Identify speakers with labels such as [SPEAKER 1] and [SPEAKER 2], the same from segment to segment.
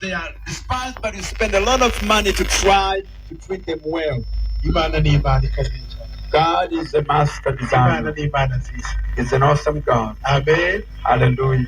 [SPEAKER 1] They are despised, but you spend a lot of money to try to treat them well.
[SPEAKER 2] Imana ni Imana ikomeye cyane.
[SPEAKER 1] God is a master
[SPEAKER 2] Imana
[SPEAKER 1] designer.
[SPEAKER 2] Ni Imana nziza.
[SPEAKER 1] He's an awesome God.
[SPEAKER 2] Amen.
[SPEAKER 1] Hallelujah.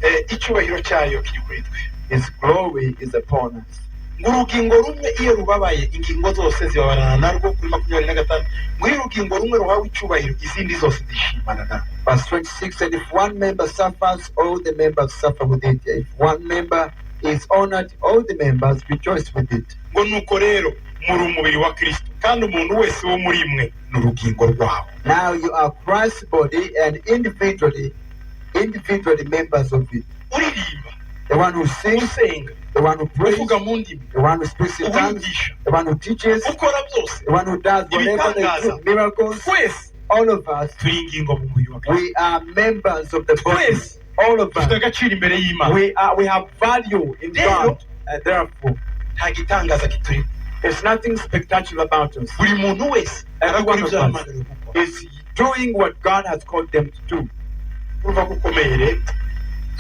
[SPEAKER 2] Eh, icyubahiro cyayo kiri kuri twe.
[SPEAKER 1] His glory is upon us.
[SPEAKER 2] Ngo urugingo rumwe iyo rubabaye, ingingo zose zibabarana narwo. Kuri 25, ngo iyo urugingo rumwe ruhawe icyubahiro, izindi zose zishimana narwo.
[SPEAKER 1] Verse 26: And if one member suffers, all the members suffer with it. If one member is honored, all the members rejoice with it.
[SPEAKER 2] Ngo nuko rero muri umubiri wa Kristo, kandi umuntu wese wo muri mwe ni urugingo rwawo.
[SPEAKER 1] Now you are Christ's body and individually members of it.
[SPEAKER 2] Uririmba,
[SPEAKER 1] The one who sings,
[SPEAKER 2] usenga,
[SPEAKER 1] the one who prays,
[SPEAKER 2] uvuga mu ndimi,
[SPEAKER 1] the one who speaks in tongues,
[SPEAKER 2] uwigisha,
[SPEAKER 1] the one who teaches,
[SPEAKER 2] ukora byose,
[SPEAKER 1] the one who does whatever they do, miracles,
[SPEAKER 2] twese
[SPEAKER 1] all of us,
[SPEAKER 2] turi ingingo mu mubiri wa Kristo.
[SPEAKER 1] We are members of the body.
[SPEAKER 2] Twese
[SPEAKER 1] All of
[SPEAKER 2] dufite
[SPEAKER 1] us.
[SPEAKER 2] Agaciro imbere y'Imana.
[SPEAKER 1] We have value in
[SPEAKER 2] Rero,
[SPEAKER 1] God. And therefore,
[SPEAKER 2] nta gitangaza kiturimo.
[SPEAKER 1] There's nothing spectacular about us.
[SPEAKER 2] Buri muntu wese
[SPEAKER 1] Every
[SPEAKER 2] arakora
[SPEAKER 1] one of
[SPEAKER 2] ibyo
[SPEAKER 1] us
[SPEAKER 2] yahamagariwe gukora.
[SPEAKER 1] is doing what God has called them to do.
[SPEAKER 2] Urumva ko ukomeye rero.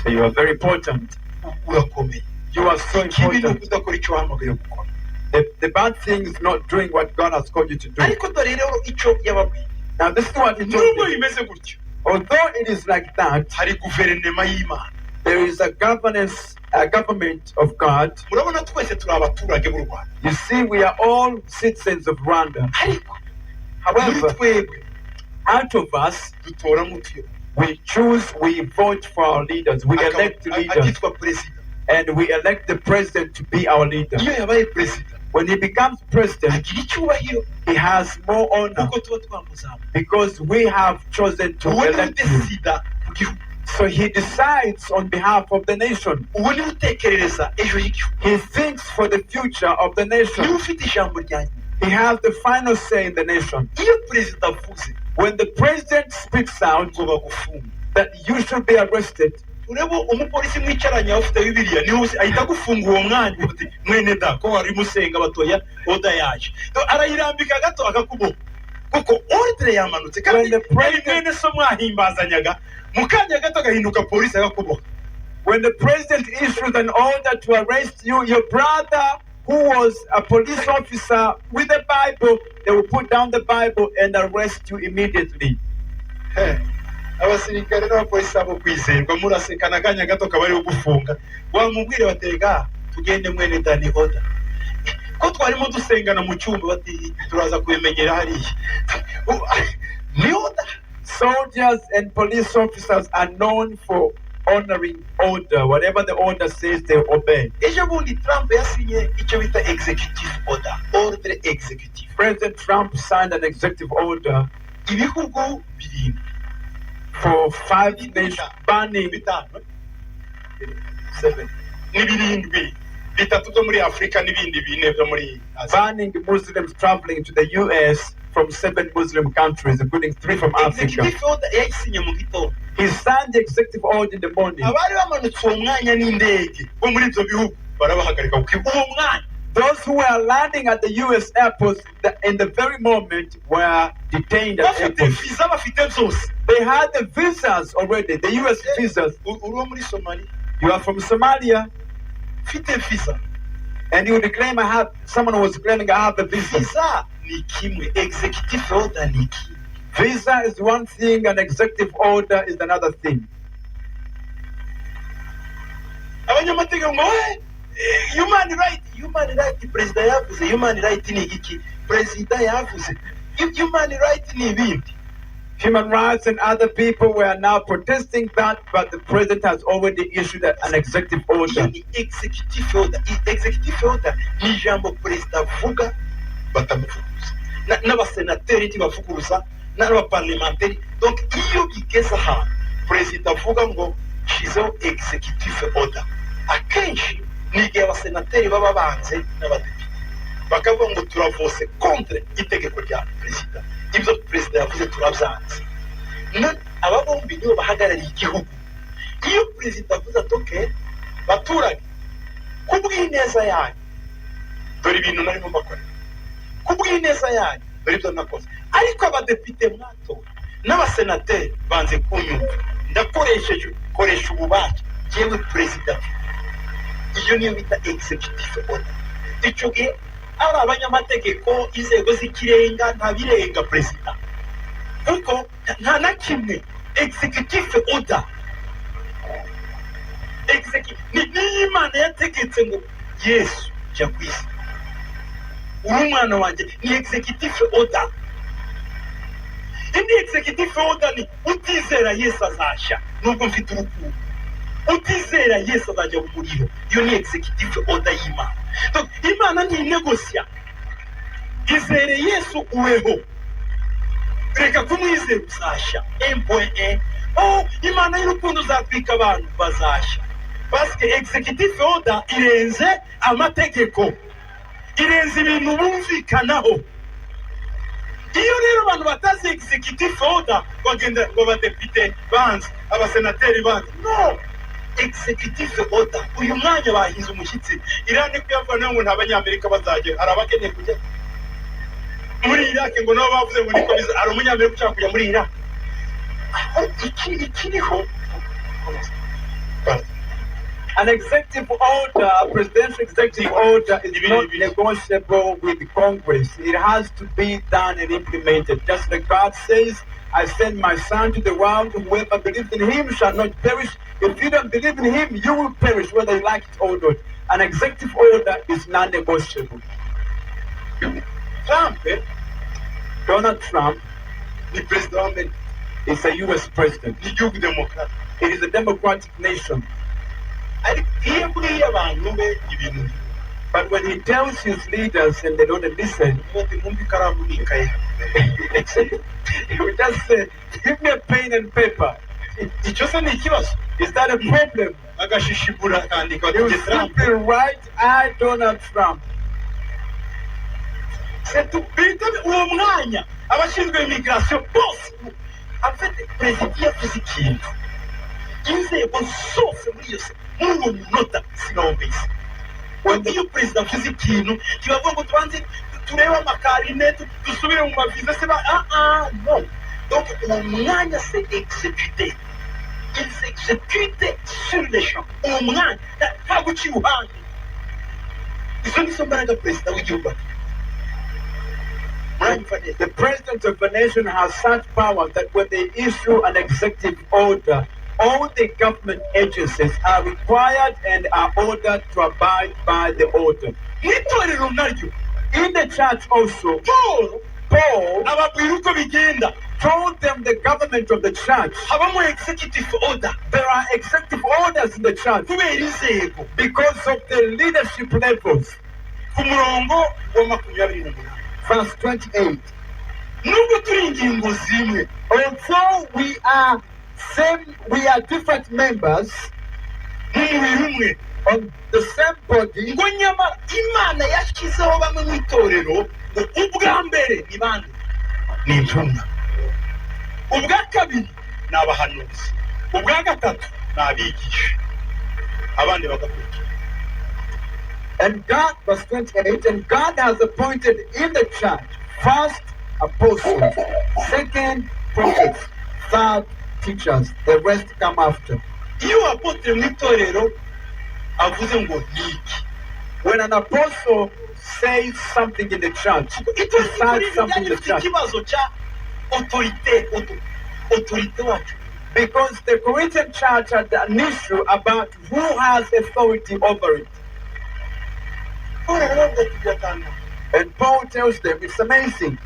[SPEAKER 1] So you are very important.
[SPEAKER 2] Urakomeye.
[SPEAKER 1] You are so
[SPEAKER 2] Ikibi ni
[SPEAKER 1] important.
[SPEAKER 2] ukudakora icyo wahamagariwe gukora.
[SPEAKER 1] The bad thing is not doing what God has called you to do.
[SPEAKER 2] Ariko dore rero icyo yababwiye.
[SPEAKER 1] Now, this is what he told
[SPEAKER 2] Nubwo
[SPEAKER 1] them.
[SPEAKER 2] Bimeze gutyo,
[SPEAKER 1] Although it is like that,
[SPEAKER 2] hari guverinoma y'Imana.
[SPEAKER 1] There is a governance, a government of God.
[SPEAKER 2] Murabona twese turi abaturage b'u Rwanda.
[SPEAKER 1] You see, we are all citizens of Rwanda.
[SPEAKER 2] Ariko muri
[SPEAKER 1] However,
[SPEAKER 2] twebwe
[SPEAKER 1] out of us,
[SPEAKER 2] dutoramo utuyobora.
[SPEAKER 1] We choose, we vote for our leaders, we elect leaders,
[SPEAKER 2] Akitwa perezida.
[SPEAKER 1] And we elect the president to be our leader.
[SPEAKER 2] Iyo yabaye perezida,
[SPEAKER 1] When he becomes president,
[SPEAKER 2] agira icyubahiro
[SPEAKER 1] he has more honor
[SPEAKER 2] kuko tuba twamuzamuye.
[SPEAKER 1] Because we have chosen to
[SPEAKER 2] Uwo niwe
[SPEAKER 1] elect him.
[SPEAKER 2] udesida ku gihugu.
[SPEAKER 1] So he decides on behalf of the nation.
[SPEAKER 2] Uwo niwe utekerereza ejo h'igihugu.
[SPEAKER 1] He thinks for the future of the nation.
[SPEAKER 2] Niwe ufite ijambo rya nyuma.
[SPEAKER 1] He has the final say in the nation.
[SPEAKER 2] Iyo perezida avuze
[SPEAKER 1] When the president speaks out
[SPEAKER 2] ngo bagufunge,
[SPEAKER 1] that you should be arrested,
[SPEAKER 2] urebe umupolisi mwicaranye aho ufite Bibiliya niwe ahita agufunga uwo mwanya, uti mwene da ko wari musenga batoya, order yaje. Arayirambika gato akakuboha kuko ordre yamanutse kandi
[SPEAKER 1] When the
[SPEAKER 2] yari
[SPEAKER 1] president-
[SPEAKER 2] mwene so mwahimbazanyaga, mu kanya gato agahinduka polisi akakuboha.
[SPEAKER 1] When the president issues an order to arrest you, your brother who was a police officer with a Bible, they will put down the Bible and arrest you immediately.
[SPEAKER 2] He, abasirikare n'abapolisi abo kwizerwa murasekana, akanya gato kaba ariwe ugufunga. Wamubwire batega tugende mwene dani, order ko twarimo dusengana mu cyumba, bati turaza kubimenyera hariya, ni order.
[SPEAKER 1] Soldiers and police officers are known for honoring order. Whatever the order says, they obey.
[SPEAKER 2] Ejo bundi Trump yasinye icyo bita executive order, ordre executive.
[SPEAKER 1] President Trump signed an executive order
[SPEAKER 2] Ibihugu birindwi,
[SPEAKER 1] for five nations banning
[SPEAKER 2] bitanu, seven, ni birindwi, bitatu byo muri Afurika n'ibindi bine byo muri Aziya.
[SPEAKER 1] Banning Muslims traveling to the US from seven Muslim countries, including three from Africa.
[SPEAKER 2] Executive order yayisinye mu gitondo.
[SPEAKER 1] He signed the executive order in the morning.
[SPEAKER 2] Abari bamanutse uwo mwanya n'indege bo muri ibyo bihugu barabahagarika kuko uwo mwanya
[SPEAKER 1] Those who were landing at the US airports in the very moment were detained at
[SPEAKER 2] bafite
[SPEAKER 1] airports.
[SPEAKER 2] Visa, bafite byose.
[SPEAKER 1] They had the visas already, the US visas.
[SPEAKER 2] Uri uwo muri Somaliya,
[SPEAKER 1] You are from Somalia,
[SPEAKER 2] ufite visa,
[SPEAKER 1] and you would claim I have, someone was claiming, "I have a visa."
[SPEAKER 2] Visa ni kimwe, executive order ni ikindi.
[SPEAKER 1] Visa is one thing, and executive order is another thing.
[SPEAKER 2] Abanyamategeko ngo "Eh, human right, human right, perezida yavuze human right ni iki, perezida yavuze human right ni ibindi."
[SPEAKER 1] Human rights and other people were now protesting that, but the president has already issued an executive
[SPEAKER 2] Iyo
[SPEAKER 1] order.
[SPEAKER 2] Ni executive order. Executive order ni ijambo perezida avuga batamuvuguruza. N'abasenateri ntibavuguruza, n'abaparlementeri. Donc iyo bigeze ahantu perezida avuga ngo nshizeho executive order, akenshi ni igihe abasenateri baba banze n'abadepite bakavuga ngo turavose contre itegeko rya perezida, ibyo perezida yavuze turabyanze. Aba bombi nibo bahagarariye igihugu. Iyo perezida avuze ati okay baturage, kubw'ineza yanyu dore ibintu narimo mbakorera, kubw'ineza yanyu dore ibyo nakoze, ariko abadepite mwatowe n'abasenateri banze kunyumva, ndakoresheje koresha ububasha jyewe perezida. Iyo niyo bita executive order. Icyo gihe ari abanyamategeko, inzego z'ikirenga, ntabirenga perezida, kuko nta na kimwe. Executive order niyo Imana yategetse ngo: "Yesu, jya ku isi, uri umwana wanjye." Ni executive order. Indi executive order ni: utizera Yesu azashya. Nubwo mfite urukundo, utizera Yesu azajya mu muriro. Iyo ni executive order y'Imana. Donc, Imana ntinegosya. Izere Yesu ubeho, reka kumwizera uzashya. M.E. Oh, Imana y'urukundo uzatwika abantu bazashya, parce que executive order irenze amategeko, irenze ibintu bumvikanaho. Iyo rero abantu batazi executive order, bagenda ngo abadepite banze, abasenateri banze. No executive order. Uyu mwanya bahize umushyitsi Irani kuyavanaho ngo nta Banyamerika bazajya. Hari abakeneye kujya muri Iraki ngo nabo bavuze ngo niko biza. Hari Umunyamerika ushaka kujya muri Iraki? Aho iki ikiriho?
[SPEAKER 1] An executive order, a presidential executive order is not negotiable with Congress. It has to be done and implemented. Just like God says, "I send my son to the world, whoever believes in him shall not perish." If you don't believe in him, you will perish whether you like it or not. An executive order is non-negotiable.
[SPEAKER 2] Trump
[SPEAKER 1] Donald Trump
[SPEAKER 2] ni perezida wa Amerika.
[SPEAKER 1] Is a U.S. president.
[SPEAKER 2] Ni igihugu demokarasi.
[SPEAKER 1] It is a democratic nation.
[SPEAKER 2] Ariko iyo abwiye abantu be ibintu,
[SPEAKER 1] But when he tells his leaders and they don't listen,
[SPEAKER 2] bati: "Mwumve ikaramu n'ikayi."
[SPEAKER 1] He will just say, "Give me a pen and paper."
[SPEAKER 2] Icyo se ni ikibazo?
[SPEAKER 1] Is that a problem?
[SPEAKER 2] Agashishibura akandika.
[SPEAKER 1] He will
[SPEAKER 2] bati: "Trump."
[SPEAKER 1] simply write, "I, Donald Trump."
[SPEAKER 2] Bihita uwo mwanya abashinzwe immigration bose afite. Perezida iyo avuze ikintu, inzego zose muri iyo muri uwo munota sinumvise. Iyo perezida avuze ikintu, kibavuga ngo tubanze turebe amakarine, dusubire mu maviza se ba ah ah, no. Donc uwo mwanya c'est exécuté, ils exécutent sur les champs uwo mwanya, nta guca iruhande. Izo nizo mbaraga perezida w'igihugu afite. Muranyumva neza?
[SPEAKER 1] The president of a nation has such power that when they issue an executive order, all the government agencies are required and are ordered to abide by the order.
[SPEAKER 2] Mu itorero naryo,
[SPEAKER 1] In the church also,
[SPEAKER 2] Paul
[SPEAKER 1] Paul
[SPEAKER 2] ababwira uko bigenda.
[SPEAKER 1] Told them the government of the church.
[SPEAKER 2] Habamo executive order.
[SPEAKER 1] There are executive orders in the church
[SPEAKER 2] kubera inzego.
[SPEAKER 1] Because of the leadership levels.
[SPEAKER 2] Ku murongo wa 28,
[SPEAKER 1] Verse 28.
[SPEAKER 2] Nubwo turi ingingo zimwe,
[SPEAKER 1] Although we are same, we are different members
[SPEAKER 2] nk'umubiri umwe,
[SPEAKER 1] on the same body,
[SPEAKER 2] ngo nyamara Imana yashyizeho bamwe mu itorero ngo ubwa mbere ni bande? Ni intumwa. Ubwa kabiri ni abahanuzi. Ubwa gatatu ni abigisha. Abandi bagakurikira.
[SPEAKER 1] And God, verse 28, and God has appointed in the church first apostles, second prophets, third teachers, the rest come after.
[SPEAKER 2] Iyo apôtre mu itorero avuze ngo ni iki,
[SPEAKER 1] When an apostle says something in the church,
[SPEAKER 2] itorero
[SPEAKER 1] decides something in the
[SPEAKER 2] rifite
[SPEAKER 1] church,
[SPEAKER 2] ikibazo cya autorité, autorité wacu.
[SPEAKER 1] Because the Corinthian church had an issue about who has authority over it.
[SPEAKER 2] Paul arabavuga ati: "Biratanga."
[SPEAKER 1] And Paul tells them, it's amazing.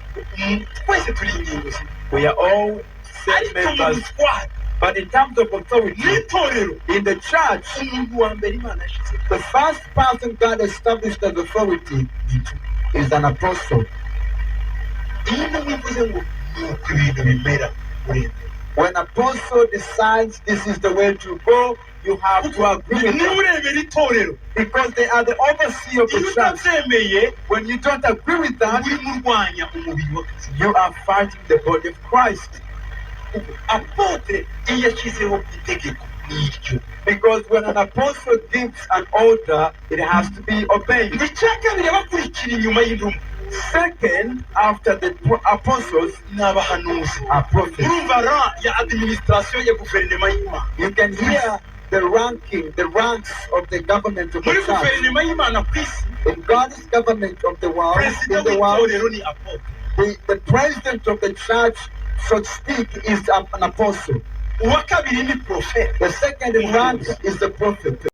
[SPEAKER 2] Twese turi ingingo zimwe.
[SPEAKER 1] We are all same
[SPEAKER 2] Ariko mu
[SPEAKER 1] members,
[SPEAKER 2] butware
[SPEAKER 1] but in terms of authority,
[SPEAKER 2] mu itorero,
[SPEAKER 1] in the church,
[SPEAKER 2] umuntu wa mbere Imana yashyize
[SPEAKER 1] the first person God established as authority is an apostle.
[SPEAKER 2] Iyo intumwa ivuze ngo ni uko ibintu bimera, uremera.
[SPEAKER 1] When apostle decides this is the way to go, you have to agree with
[SPEAKER 2] Niba
[SPEAKER 1] them
[SPEAKER 2] urebera itorero,
[SPEAKER 1] because they are the overseer of
[SPEAKER 2] iyo
[SPEAKER 1] the church.
[SPEAKER 2] utabyemeye,
[SPEAKER 1] When you don't agree with that,
[SPEAKER 2] urimo urwanya umubiri wa Kristo.
[SPEAKER 1] You are fighting the body of Christ.
[SPEAKER 2] Kuko apôtre iyo yashyizeho itegeko, ni iryo.
[SPEAKER 1] Because when an apostle gives an order, it has to be obeyed.
[SPEAKER 2] Ngo icya kabiri abakurikira inyuma y'intumwa
[SPEAKER 1] Second, after the apostles,
[SPEAKER 2] ni abahanuzi.
[SPEAKER 1] Are prophets.
[SPEAKER 2] Urumva rang ya administration ya guverinoma y'Imana.
[SPEAKER 1] You can hear the ranking, the ranks of the government of the
[SPEAKER 2] Muri
[SPEAKER 1] church.
[SPEAKER 2] Guverinoma y'Imana ku isi,
[SPEAKER 1] In God's government of the world,
[SPEAKER 2] perezida
[SPEAKER 1] in the world,
[SPEAKER 2] w'itorero ni apôtre.
[SPEAKER 1] the president of the church, so to speak, is an apostle.
[SPEAKER 2] Uwa kabiri ni prophète.
[SPEAKER 1] The second in rank is the prophet.